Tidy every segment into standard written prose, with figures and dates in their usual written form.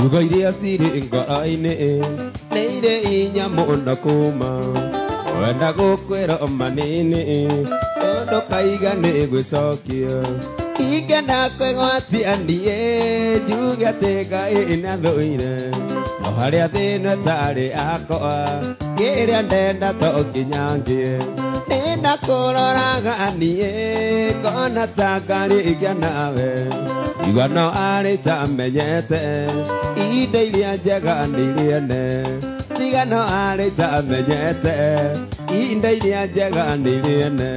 Ciugo iria cirĩ ngoro-inĩ nĩ irĩ inya mũno kuma wenda gũkwĩra manini tondũ kaiga nĩ gwĩcokia ingĩenda kwĩgwatia niĩ njuge atĩ Ngai nĩathũire no harĩa thĩna ĩtarĩ akwa kĩrĩa ndenda to nginya ngĩe nĩndakũroraga niĩ ngona ta ngarĩkia nawe igua no arĩ ta menyete indo iria njega nĩ iria ne tiga no arĩ ta menyete indo iria njega nĩ iria ne.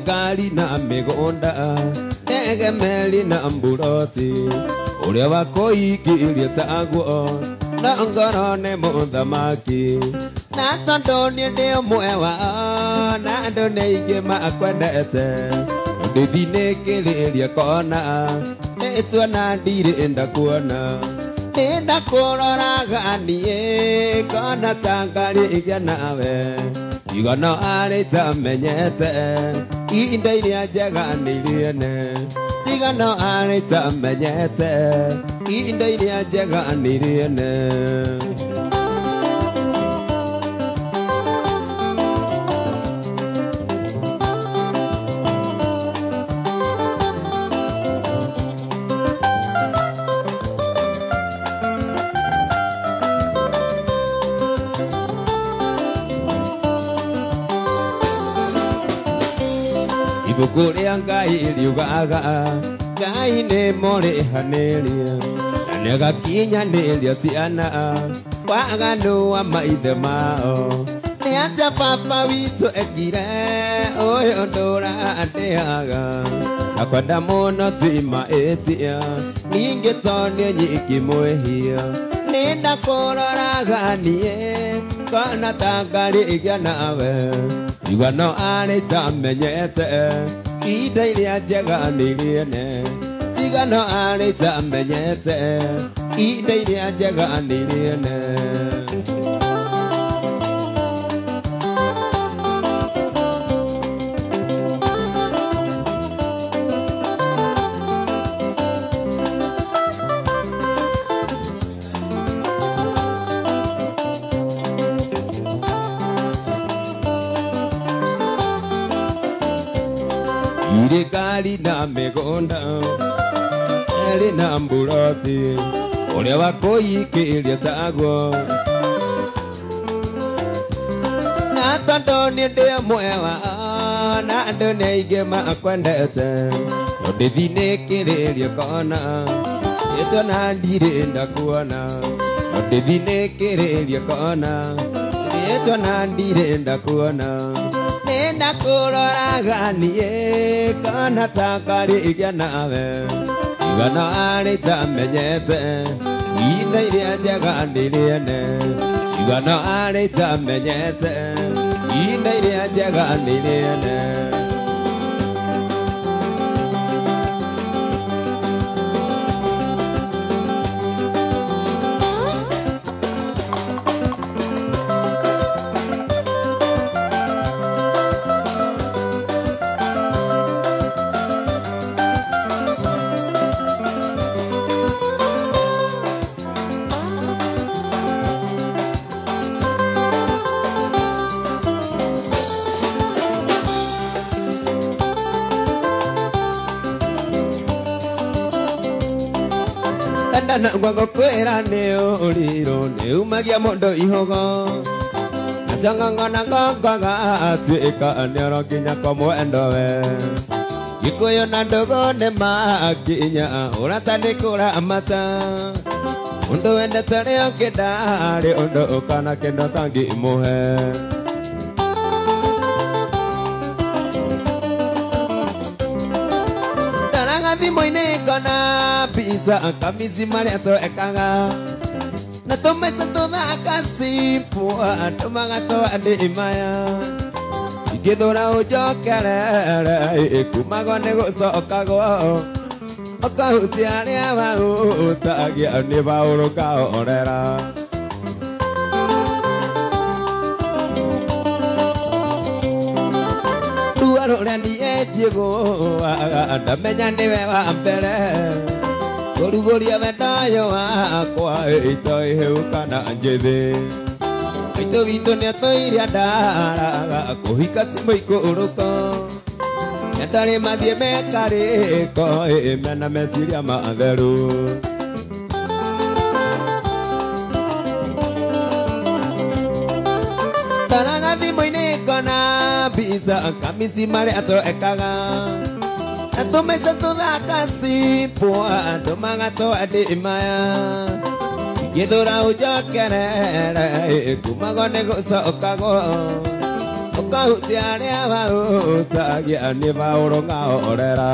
Ngari na mĩgũnda ndege meri na mburoti ũrĩa wakũingĩria taguo na ngoro nĩ mũthamaki na tondũ niĩ ndĩ ũmwe wao na andũ nĩ aingĩ makwendete ndĩthinĩkĩrĩria kona nĩtuona ndirĩ ndakuona nĩndakũroraga niĩ ngona ta ngarĩkia nawe igua no arĩ ta menyete indo iria njega nĩ iria ne tiga no arĩ ta menyete indo iria njega nĩ iria ne. Ibuku rĩa Ngai riugaga Ngai nĩ mũrĩhanĩria na nĩagakinyanĩria ciana waganu wa maithe mao nĩ atĩa baba witũ ekire ũyũ ndũrandĩaga na kwenda mũno ti mahĩtia ningĩ to niĩ nyiki mwĩhia nĩndakũroraga niĩ ngona ta ngarĩkia nawe igua no arĩ ta menyete indo iria njega nĩ iria ne tiga no arĩ ta menyete indo iria njega nĩ iria ne. Irĩ ngari na mĩgũnda ĩrĩ na mburoti ũrĩa wakũingĩria taguo na tondũ niĩ ndĩ ũmwe wao na andũ nĩ aingĩ makwendete no ndĩthinĩkĩrĩria kona ĩtuona ndirĩ ndakuona no ndĩthinĩkĩrĩria kona ĩtuona ndirĩ ndakuona nĩndakũroraga niĩ ngona ta ngarĩkia nawe igua no arĩ ta menyete indo iria njega nĩ iria ne igua no arĩ ta menyete indo iria njega nĩ iria ne. Na ngwagokwĩra nĩ ũrirũ nĩ umagia mũndũ ihogo nacio ng'ong'o na ng'ong'o atuĩka nĩũrokinya kwa mwendo we Gĩkũyũ na ndũgũ nĩ makinya ũrata nĩ kũramata ũndũ wendete ũrĩa ũngĩ ndarĩ ũndũ ũkana kĩndũ tangĩmũhe. Thimũ-inĩ ngona mbica kamisi marĩa twekaga na tũmaica tũthaka simple andũ magatwa nĩ maya Ingĩthũra ũnjokerere kumagwo nĩ gũcokagwo ũkahutia arĩa mahutagia nĩ baũrũkaorera. Ruo rũrĩa niĩ njiguaga ndamenya nĩwe wa mbere kũrugũria wendo ũyũ wakwa itoĩ hĩu kana njĩthĩ. Maitũ witũ nĩatũire andaraga kũhika ti mũikũrũko ndarĩ mathiĩ mekarĩko mena meciria matheru. Ndaraga thimũ-inĩ ngona mbica kamisi marĩa twekaga na tũmaica tũthaka cipwa andũ magatwa ndĩ maya. Ingĩthũra ũnjokerere kumagwo nĩ gũcokagwo ũkahutia arĩa mahutagia nĩ baũrũng'aorera.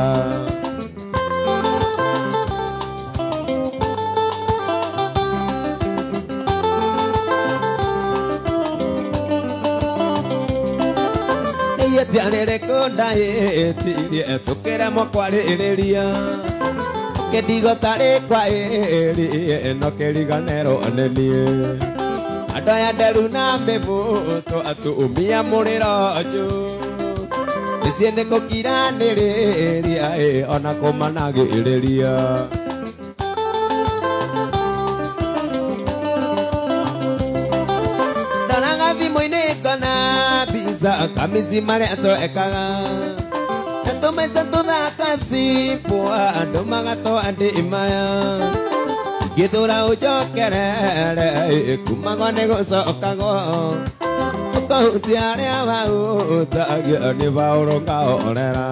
Nĩetiarĩrĩkũ ndaĩtirie tũkĩremwo kwarĩrĩria kĩndigo tarĩ kwa ĩrĩ no kĩriganĩrwo nĩ niĩ. Andũ aya nderu na mĩbũtũ atumia mũrĩro njũ mĩciĩ nĩ gũkiranĩrĩria ona kũmanagĩrĩria. Ndoraga thimũ-inĩ ngona mbica kamisi marĩa twekaga na tũmaica tũthaka cipwa andũ magatwa ndĩ maya. Ingĩthũra ũnjokerere kumagwo nĩ gũcokagwo ũkahutia arĩa mahutagia nĩ baũrũkaorera.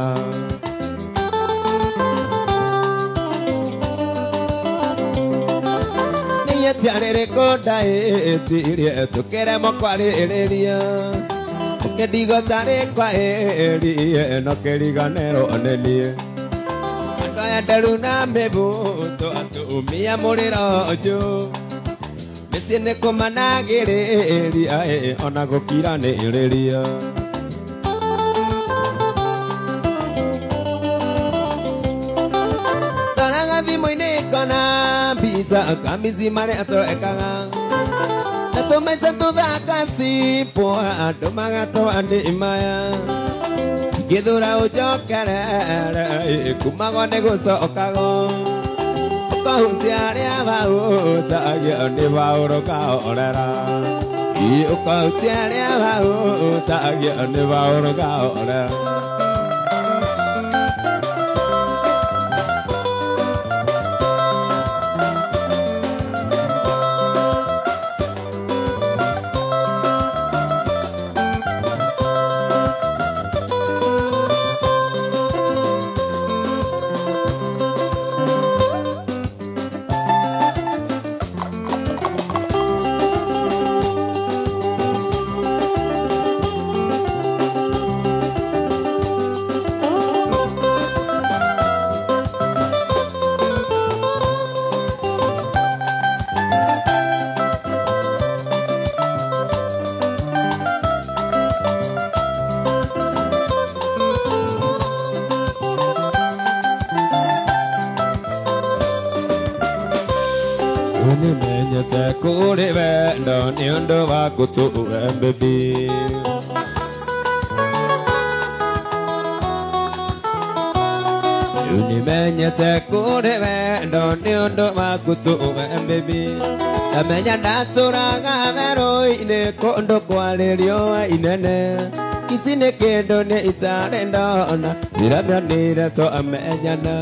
Nĩetiarĩrĩkũ ndaĩtirie tũkĩremwo kwarĩrĩria kĩndigo tarĩ kwa ĩrĩ no kĩriganĩrwo nĩ niĩ. Andũ aya nderu na mĩbũtũ atumia mũrĩro njũ mĩciĩ nĩ kũmanagĩrĩria ona gũkiranĩrĩria. Ndoraga thimũ-inĩ ngona mbica kamisi marĩa twekaga na tũmaica tũthaka cipwa andũ magatwa ndĩ maya. Ingĩthũra ũnjokerere kumagwo nĩ gũcokagwo ũkahutia arĩa mahutagia nĩ baũrũkaorera. Ũkahutia arĩa mahutagia nĩ baũrũkaorera. Nĩmenyete kũrĩ wendo nĩ ũndũ wa gũtũwe baby. Rĩu nĩmenyete kũrĩ wendo nĩ ũndũ wa gũtũwe baby. Ndamenya ndatũraga werũ-inĩ kũndũ kwarĩ riũa inene. Ici nĩ kĩndũ nĩ itarĩ ndona ndiramĩonire twamenyana.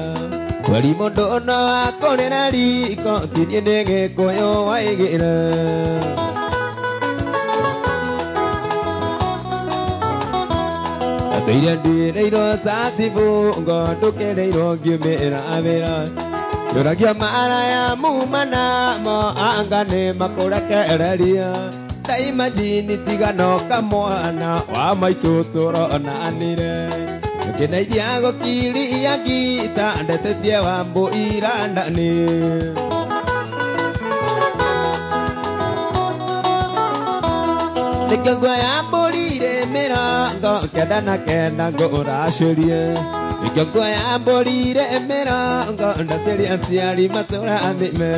Kweri mũndũ no akũrĩra riko tinie nĩ Gĩkũyũ waigĩra. Atũire nduĩrĩirwo cati bungo ndũkĩrĩirwo ngiumĩra wĩra. Yũragia maraya muma namo anga nĩ makũrekereria. Ndaimajini tiga no kamwana wa maitũ tũronanire. Ngenaithia gũkiria ngita ndetetie wa mbũira ndani. Nĩkĩo nguoya mbũri rĩ 99 ngũracĩrie nĩkĩo nguoya mbũri 90 ndaciria aciari matũrathime.